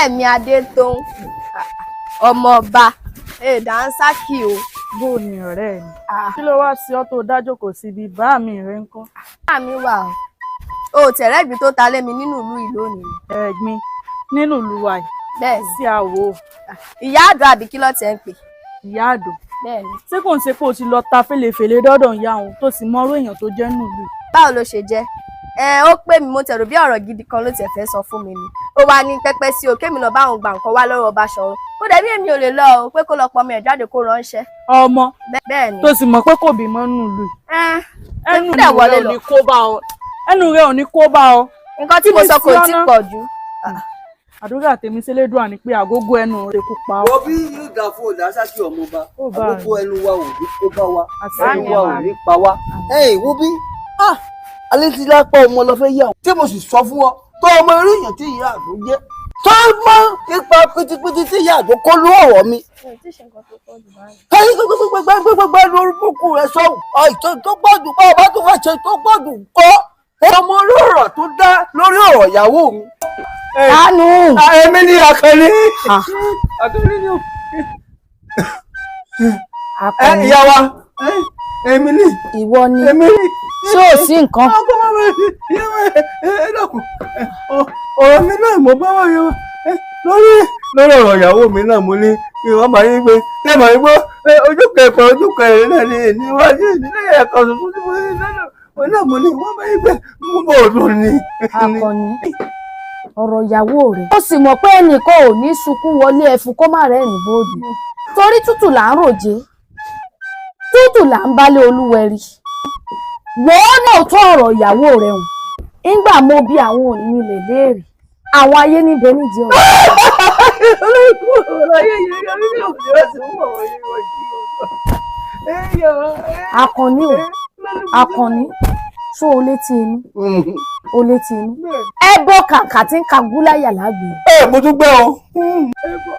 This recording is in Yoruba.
Ọ̀rẹ́ mi Adétóun, ọmọọba dànsákì o. Bó o ní, ọ̀rẹ́ mi? Kí ló wá sí ọ tó dájókòó síbi? Bá mi rẹ ń kọ́? Bá mi wà o, ò tẹ̀rẹ́ ìgbín tó ta lé mi nínú ìlú yìí lónìí. Ẹ̀gbin nínú ìlú wa yìí? Bẹ́ẹ̀ ni. Sí àwò. Ìyá àdó, àbí kí ló tẹ̀ ń pè? Ìyá àdó? Bẹ́ẹ̀ ni. Ṣé kò ń ṣe pé o ti lọ ta fèlèfèlè dọ́dọ̀ ìyá òun tó sì mọrú èèyàn tó jẹ́ nínú ìlú yìí? Báwo ló ṣe jẹ́? Ẹ ó pè mí, mo tẹ̀rù bí ọ̀rọ̀ gidi kan ló tẹ̀ fẹ́ sọ fún mi ni. Ó wá ní pẹ́pẹ́ sí o, kémi lọ bá òun gba nǹkan wá lọ́wọ́ Baṣọ̀run. Ó dẹ̀ bí èmi ò lè lọ o, pé kó lọ pọnmi ẹ̀ jáde kó ránṣẹ́. Ọmọ? Bẹ́ẹ̀ ni. Tó sì mọ̀ pé kò bímọ nínú ìlú yìí? Ẹ Ẹnu dẹ̀ rẹ wọlé ò lọ. ní kó bá ọ, ẹnu rẹ ò ní kó bá ọ. Nǹkan tí mo Kí ni sọ kò sí tí ọ́nà? pọ̀ jù. Àdúrà tèmi sélédùà ni pé àgógó ẹnu rẹ kó pa ọ. Wọ́n bí yóò dáa fún ọ̀dà sákì ọmọọba. Ó bá Àkókò ẹnu wa ò ní kó bá wa. Àti Ẹnu wa ò ní pa wá. Ẹ̀yin wo bí alẹ́ ti lápá ọmọ lọ fẹ́ yà wọ́n. Tí mo sì sọ fún ọ tó ọmọ irú èèyàn tí ìyá àdó jẹ́, tó mọ ipa pitipiti tí ìyá àdó kó ló ọ̀rọ̀ mi. Ẹyin gbẹgbẹgbẹgbẹgbẹ lórí búkú rẹ sọ̀hún àìsàn tó pọ̀ jù bá ọba tó fẹ́ ṣe tó pọ̀ jù kọ́ ọmọ olóòrọ̀ tó dá lórí ọ̀rọ̀ ìyàwó mi. Kánú. Èmi ni Àkànní. Àkànní ni o. Àkànní. Ìyá wa, èmi ni. Ìwọ ni? Èmi ni. Ṣé ò sí nǹkan? Ẹ dákun, ọ̀rọ̀ mi náà mo bá wà yẹn wa lórí ọ̀rọ̀ ìyàwó mi náà. Mo ní kí wọ́n máa yín pé kí ẹ máa yín pé ojú kẹfà ojú kẹrin náà ní níwájú ìdílé ẹ̀kọ́ tuntun tí mo ní lọ́nà mo náà mo ní wọ́n máa yín pé mo bọ̀ ọdún ni. Àkànní, ọ̀rọ̀ ìyàwó rẹ̀. Ó sì mọ̀ pé ẹnìkan ò ní sunkún wọlé ẹfun kó má rẹ́rìn bóde, torí tútù là ń ròjé, tútù là ń bálé olúwẹ̀rí. Wọ́n náà tó ọ̀rọ̀ ìyàwó rẹ̀ hùn ńgbà mo bí àwọn òní ilẹ̀ léèrè, àwọn ayé níbẹ̀ nídìí ọ̀rọ̀. Àkànní o, Àkànní, ṣó o létí inú? O létí inú. Ẹbọ kàkà tí ń ka gúláyà lágbo. Ẹ mo tún gbẹ́ o.